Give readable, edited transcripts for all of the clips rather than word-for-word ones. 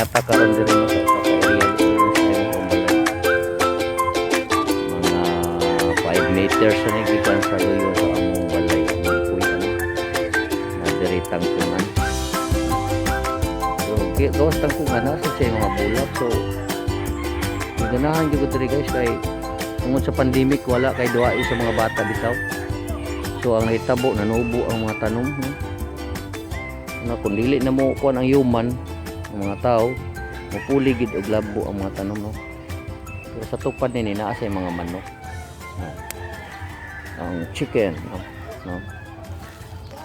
pinyata karon diri, no, sa usa ka area diri sa imong balay. Mga 5 meters na gikan sa luyo sa among balay, among puy ano. Na diri tangkungan. So, gawas tangkungan na sa siya mga bulak. So, ganahan jud ko diri, guys, kay tungod sa pandemic wala kay duai sa mga bata bitaw. So ang nahitabo, nanubo ang mga tanom, no? Na kung dili na mo kuan ang human, ang mga tao, mupuli gid og labo ang mga tanom, no? Pero sa tupad nini naa sa mga manok, no? Ang chicken, no? No?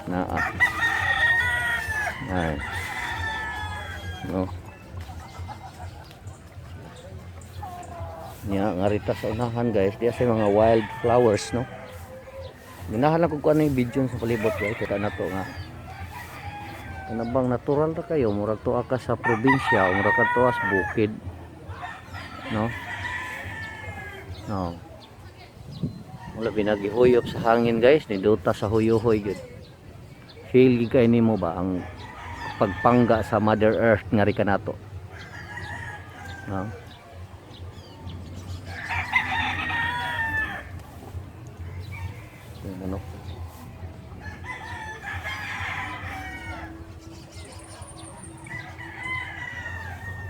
Naa. Ay. No. Nya ngarita sa unahan, guys, diya sa mga wild flowers, no? Ginahan lang ko kung ano yung video sa palibot, guys, kita na to nga. Kana bang natural ra kayo, murag tuwa ka sa probinsya, o murag ka tuwa sa bukid. No? No. Wala binagihuyop sa hangin, guys, ni duta sa huyuhoy gyud. Feel gid kay nimo ba ang pagpangga sa Mother Earth nga ri kanato. No? Yung manok.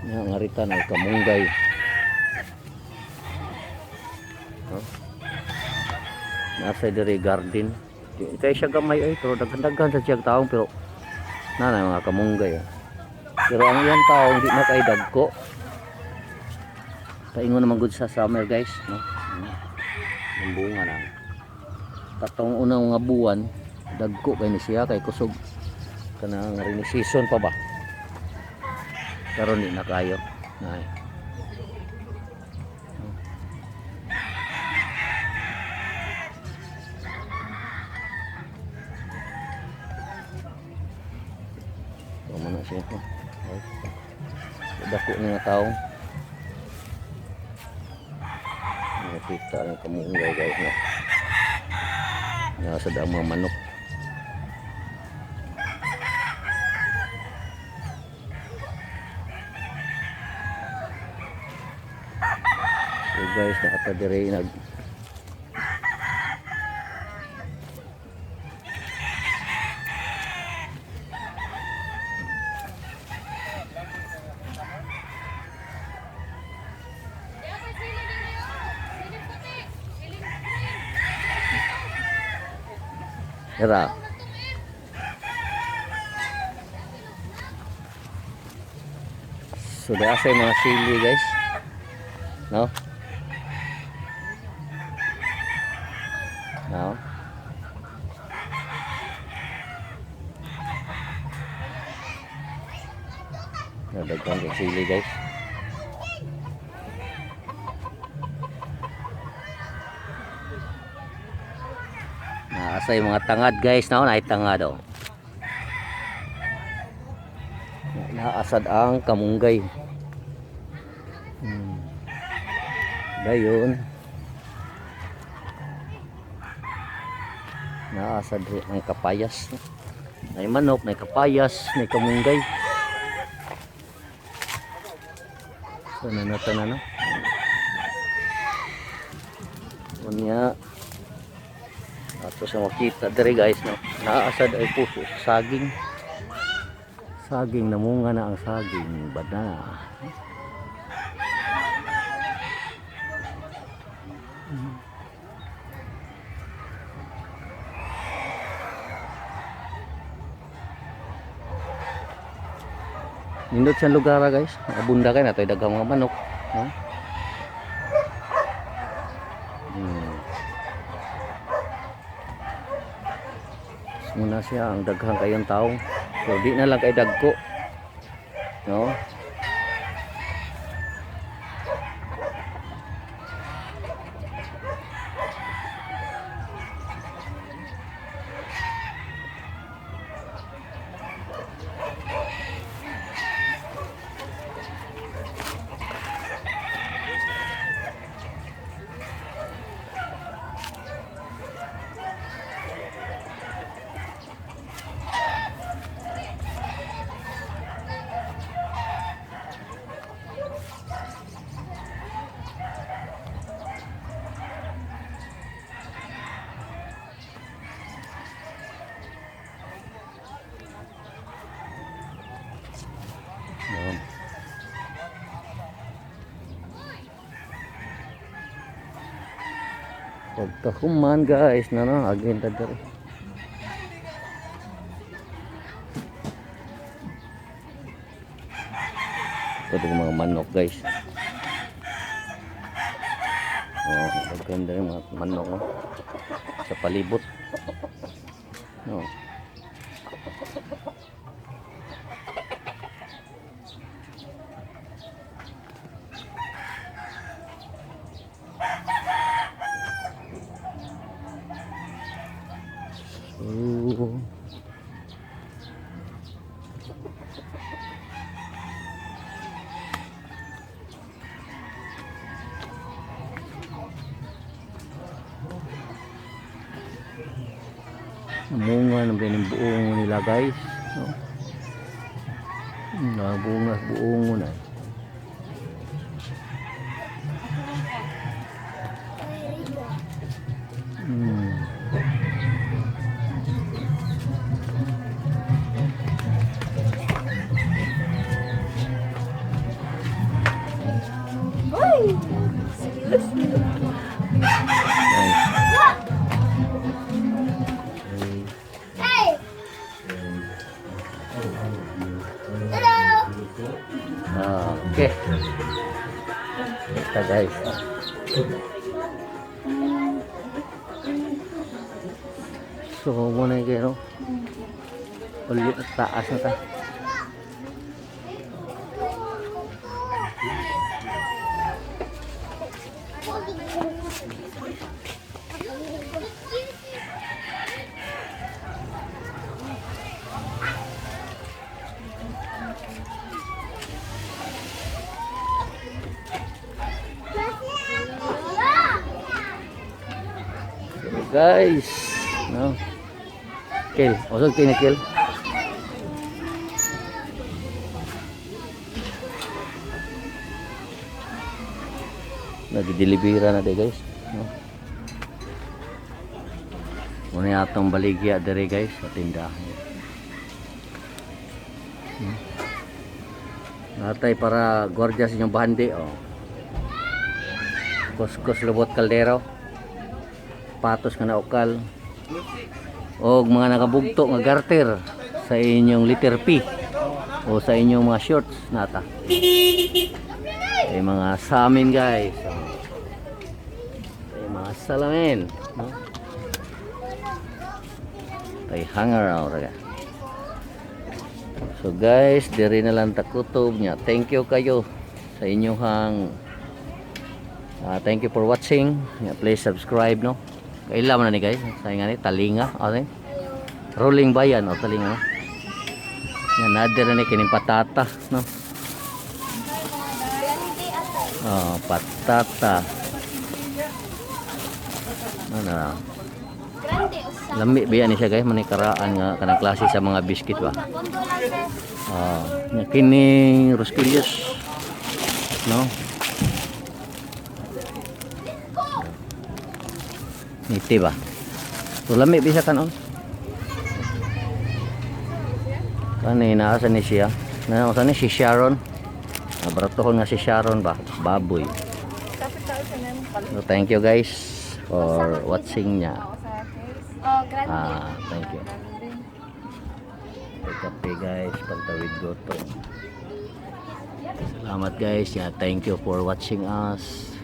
Nga ngarita na kamunggay. No? Nasa diri garden. Di kay siya gamay ay, pero daghan-daghan sa siyang taong, pero na na mga kamunggay. Ah. Pero ang iyang taong di na kay dagko. Paingon naman gud sa summer, guys, no? Yung bunga na. Katong unang mga buwan dagko kay ni siya kay kusog kanang rainy season pa ba. Karon di na kayo. Ay. Tama na siya. Ay. Dako ni nga taong. Nakita ang kamunggay, guys, no. Nasa daang mga manok. So guys, nakatadire nag Tara. So sa mga sili, guys. No? No? Nadaghan kay sili, guys. Naasa yung mga tangad, guys, no? Naay tangad oh. Naasad ang kamunggay. Dayon. Naasad rin ang kapayas. No? May manok, may kapayas, may kamunggay. So nanata na, no? Unya. Ato sa makita diri, guys, no. Naasad ay puso sa saging. Saging, namunga na ang saging, bana. Nindot sa lugar ah, guys. Abunda kay natoy daghang mga manok, no? Muna siya ang daghang kayong taong. So di na lang kay dagko. No? Pagkahuman, guys, na na agin ta diri. Ito yung mga manok, guys. Oh, ganda yung mga manok, no? Sa palibot. No. So, munga ng ganyan buong nila, guys, no? Bunga buong na eh. Uy! Excuse me. Nice. Hey! Hello! Ah, okay. Ito, guys. So, muna yung kayo. Uli, taas na ta. So, guys, no? Kill. Usog kini kill. Nagdelibera na di, guys. No? Muna yung atong baligya dere, guys, sa tindahan. Natay para gwardiya sa inyong bahandi, oh. Kuskus lubot kaldero. Patos nga naukal. Og mga nakabugto nga garter sa inyong letter P o sa inyong mga shorts nata. Ay mga samin, guys. Oh. Ay mga salamin, no? Ay hanger out raga. So guys, diri na lang takutob niya. Thank you kayo sa inyong thank you for watching. Yeah, please subscribe, no. Kaila man na ni, guys. Sa nga ni talinga, okay? Rolling bayan o talinga, no. Yan nadir na ni kining patata, no. Oh, patata. Ano na? Grande usa. Lami ba yan ni siya, guys, manikaraan nga kanang klase sa mga biscuit ba. Kondo lang, sir. Ah, nga kining rosquillos. No? Niti ba? So lami bisa kanon. Kani naasa ni siya? Naasa ni si Sharon? Nabratohon nga si Sharon ba? Baboy. So, thank you guys for watching niya. Oh, grande. Ah, thank you. May kape, guys, pagtawid gutom. Salamat, guys. Yeah, thank you for watching us.